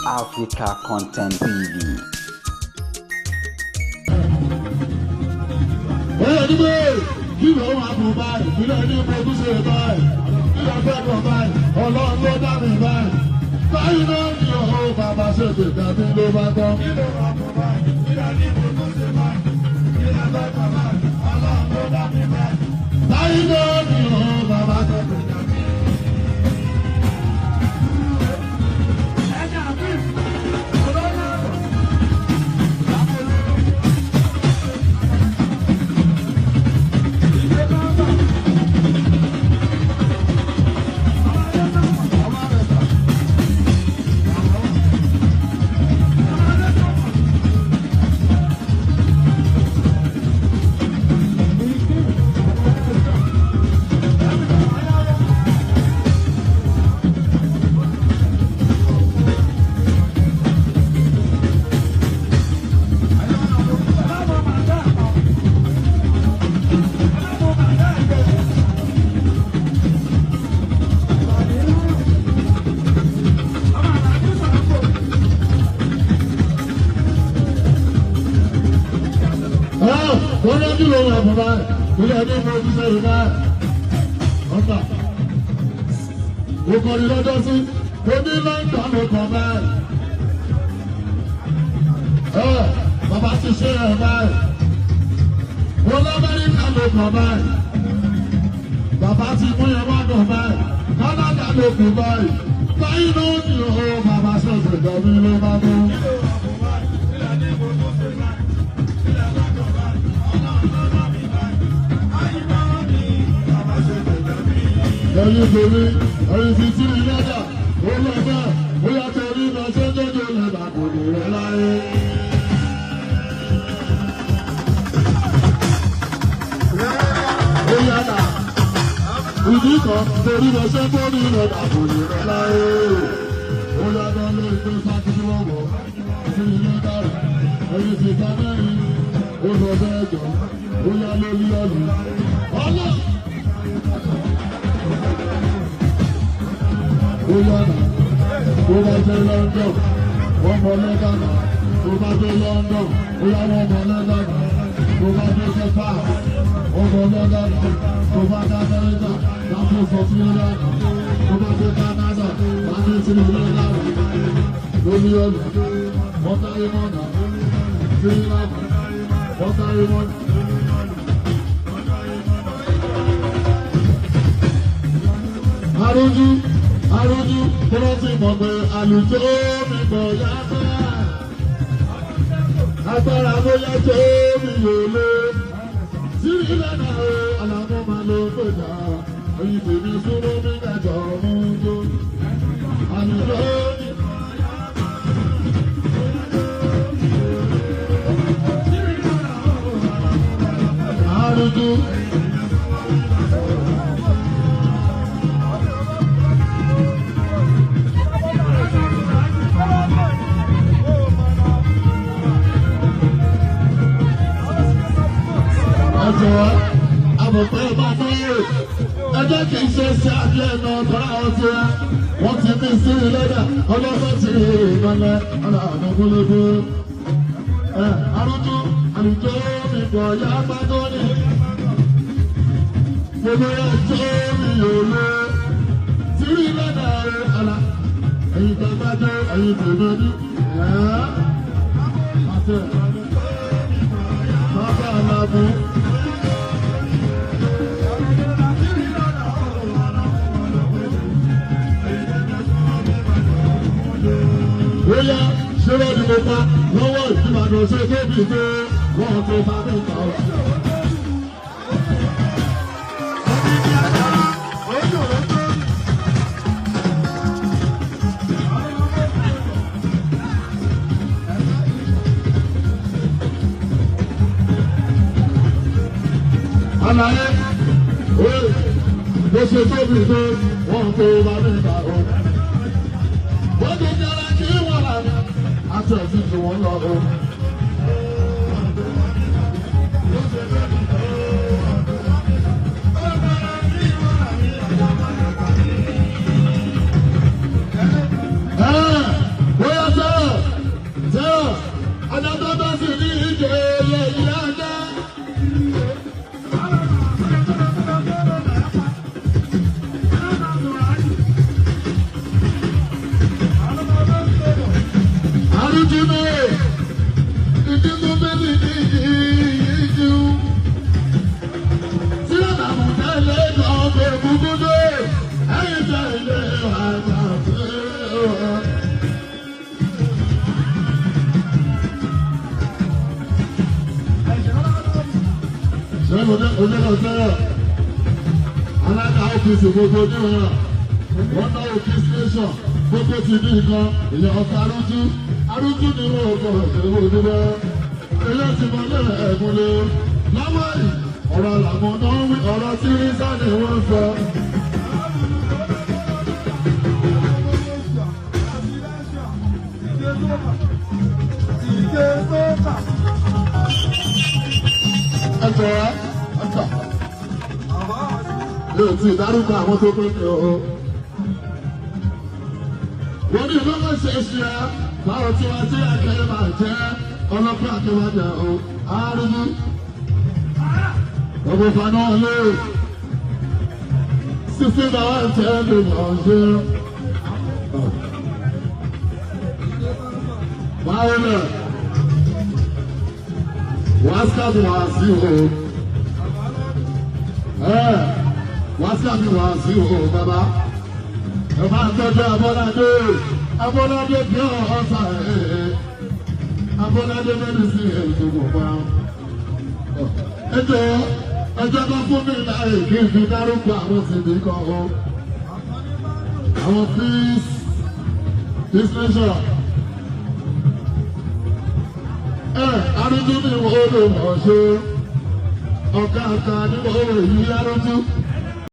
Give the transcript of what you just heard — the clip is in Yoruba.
Africa Content TV. Kí ló wà fún báyìí? Kí ló ní mo tún ṣe báyìí? Kí ló fẹ́ kọ báyìí? Ọlọ́run ló dá mi báyìí. Báyìí náà ni ọ̀hún bàbá ṣe tètè mi ló bá tán. Kí ló wà fún báyìí? Kí ló ní mo tún ṣe báyìí? Kí ló fẹ́ kọ báyìí? Ọlọ́run ló dá mi báyìí. Báyìí náà ni ọ̀hún bàbá ṣe tètè mi. Kí ló wà fún báyìí? Kí ló ní mo tún ṣe báyìí? Ọ̀tà. Òkòrì lọ́jọ́ sí, oní lọ́ńdà ló kàn báyìí. Bàbá ti ṣe ẹ̀ báyìí. Olómẹ́ríkà ló kàn báyìí. Bàbá ti mú yẹn wá kàn báyìí. Kánádà ló kù báyìí. Báyìí ló ní o, bàbá ṣẹ̀ṣẹ̀ jọ mí ló bá mú. Ẹyin tèmi, ẹyin ti tí mi lọ́jà, ó lọ bẹ́ẹ̀, ó yà torí lọ ṣé jọjọ lẹ́bàá kò ní rẹ̀ láyé. Ó yàrá, ìdí kan torí lọ ṣé tó ní lẹ́bàá kò ní rẹ̀ láyé. Ó yàrá lórí tó sákìtì wọ̀wọ̀, sí ilé dàrú, ẹyin ti ta mẹ́rin, ó lọ bẹ́ẹ̀ jọ, ó yà lórí ọ̀lù. Ọlọ́! Ó yàrá, tó bá dé London, wọ́n mọ lẹ́dàná. Tó bá dé London, ó yá wọ́n mọ lẹ́dàná. Tó bá dé Japan, wọ́n mọ lẹ́dàná. Tó bá dé Amẹ́ríkà, láti sọ sí lẹ́dàná. Tó bá dé Canada, láti sí lẹ́dàná. Lórí ọ̀nà, wọ́n kárí mọ́nà. Sí ìlànà, wọ́n kárí mọ́nà. Arújú. Arújú tó ti mọ̀ pé àlùjọ mi kò yá bá. Agbára bóyá tó mi yóò lé. Sí ìlànà o, àlàmú máa ló gbèjà. Èyí tèmi súnmọ́ mi mẹ́jọ mú jó. Àlùjọ mi kò yá bá. Arújú. Àbùkù bá fẹ́ ẹjọ́ kì í ṣe ṣe adìẹ náà tọ́lá ọtí rẹ wọ́n ti ní sí lẹ́dà ọlọ́fẹ́ ti ìgbọ́nlẹ̀ ọ̀nà gbólógbó. Arúgbó àlùjọ mi kò yá gbádùn ní. Gbogbo ẹjọ́ mi yóò lé tírí lẹ́dà ọ̀la ẹ̀yìn tó bá jẹ́ ẹ̀yìn tó lójú. Àti bàbá àlàbù. Bóyá ṣé wọ́n ní mo pa lọ́wọ́ ìdíbàdàn ṣe tóbi tó wọ́n tó bá mi kà ó. Àlàyé bó ṣe tóbi tó wọ́n tó bá mi kà ó. Wọ́n ti jẹ́ra kí wọ́n là ní àti ẹ̀sìn tí wọ́n lọ o. Bóyá sẹ́ Ojúlọ sẹ́yọ̀. Alága ọ́fíìsì gbogbo níwọ̀n. Wọ́n náwó Peace Nation. Gbogbo ti ní nǹkan. Ìyá ọ̀sẹ̀ arújú. Arújú ni wọ́n kọ̀ ṣèwọ́ níbẹ̀. Ilé ti mọ lẹ́rẹ̀ ẹ̀gúnlé. Lọ́wọ́ yìí, ọ̀rọ̀ làwọn náà ń wí ọ̀rọ̀ tí rí sáà ni wọ́n sọ. Ẹjọ́ ẹjọ́ yóò ti dárúkọ àwọn tó pé ní o. Wọ́n ní ìlú kan ṣe ṣe ẹ́ báwo tí wọ́n ti akẹ́yẹ máa jẹ́ ọlọ́pàá akẹ́yẹ máa jẹ́ o. Arúgbó. Gbogbo faná lé. Sísí náà ń tẹ́ lè mọ̀ ṣe. Báwo lẹ̀? Wàásù wá sí o. Wàásù wá sí o bàbá. Ẹ máa tọ́jú Abọ́ládé. Abọ́ládé bí ọ̀sà ẹ̀. Abọ́ládé mẹ́rin sí ètò pa. Ẹ jọ̀ọ́ ẹjọ́ bá fún mi láàyè kí n fi dárúkọ àwọn tìbí kan o. Àwọn peace peace nation. Arúgbó ni wọ́n lè mọ̀ ṣe. Ọ̀gá àgbà ni wọ́n lè yí arúgbó.